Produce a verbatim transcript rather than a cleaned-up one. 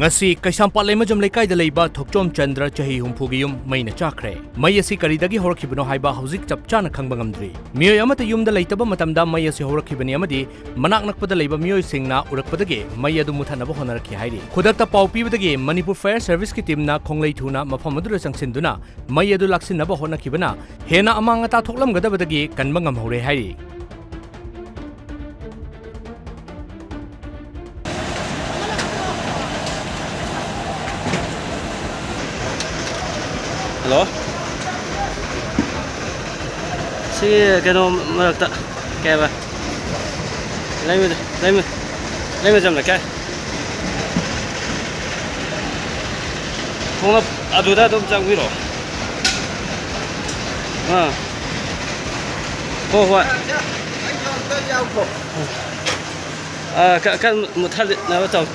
ꯉꯁꯤ ꯀꯩꯁꯥꯝꯄꯥꯠ ꯂꯩꯃꯖꯝ ꯂꯩꯀꯥꯏꯗ ꯂꯩꯕ ꯊꯣꯛꯆꯣꯝ ꯆꯟꯗ꯭ꯔ, ꯆꯍꯤ ꯍꯨꯝꯐꯨꯒꯤ ꯌꯨꯝ ꯃꯩꯅ ꯆꯥꯛꯈ꯭ꯔꯦ꯫ ꯃꯩ ꯑꯁꯤ ꯀꯔꯤꯗꯒꯤ ꯍꯧꯔꯛꯈꯤꯕꯅꯣ ꯍꯥꯏꯕ ꯍꯧꯖꯤꯛ ꯆꯞ ꯆꯥꯅ ꯈꯪꯕ ꯉꯝꯗ꯭ꯔꯤ꯫ ꯃꯤꯑꯣꯏ ꯑꯃꯠꯇ ꯌꯨꯝꯗ ꯂꯩꯇꯕ ꯃꯇꯝꯗ ꯃꯩ ꯑꯁꯤ ꯍꯧꯔꯛꯈꯤꯕꯅꯤ ꯑꯃꯗꯤ ꯃꯅꯥꯛ ꯅꯛꯄꯗ ꯂꯩꯕ ꯃꯤꯑꯣꯏꯁꯤꯡꯅ ꯎꯔꯛꯄꯗꯒꯤ ꯃꯩ ꯑꯗꯨ ꯃꯨꯊꯠꯅꯕ ꯍꯣꯠꯅꯔꯛꯈꯤ ꯍꯥꯏꯔꯤ꯫ ꯈꯨꯗꯛꯇ ꯄꯥꯎ ꯄꯤꯕꯗꯒꯤ ꯃꯅꯤꯄꯨꯔ ꯐꯥꯌꯔ ꯁꯔꯚꯤꯁꯀꯤ ꯇꯤꯝꯅ ꯈꯣꯡꯂꯩ ꯊꯨꯅ ꯃꯐꯝ ꯑꯗꯨꯗ ꯆꯪꯁꯤꯟꯗꯨꯅ ꯃꯩ ꯑꯗꯨ ꯂꯥꯛꯁꯤꯟꯅꯕ ꯍꯣꯠꯅꯈꯤꯕꯅ ꯍꯦꯟꯅ ꯑꯃꯥꯡ ꯑꯇꯥ ꯊꯣꯛꯂꯝꯒꯗꯕꯗꯒꯤ ꯀꯟꯕ ꯉꯝꯍꯧꯔꯦ ꯍꯥꯏꯔꯤ꯫ ꯍꯜꯂꯣ꯫ ꯁꯤꯒꯤ ꯀꯩꯅꯣ ꯃꯔꯛꯇ ꯀꯩ ꯍꯥꯏꯕ? ꯂꯩꯃ-, ꯂꯩꯃ-, ꯂꯩꯃꯖꯝ ꯂꯩꯀꯥꯏ꯫ ꯈꯣꯡꯎꯞ ꯑꯗꯨꯗ ꯑꯗꯨꯝ ꯆꯪꯕꯤꯔꯣ꯫ ꯑꯥ꯫ ꯍꯣꯏ, ꯍꯣꯏ꯫ ꯑꯥ, ꯈ-, ꯈꯔ ꯃꯨꯊꯠꯅꯕ ꯇꯧ꯫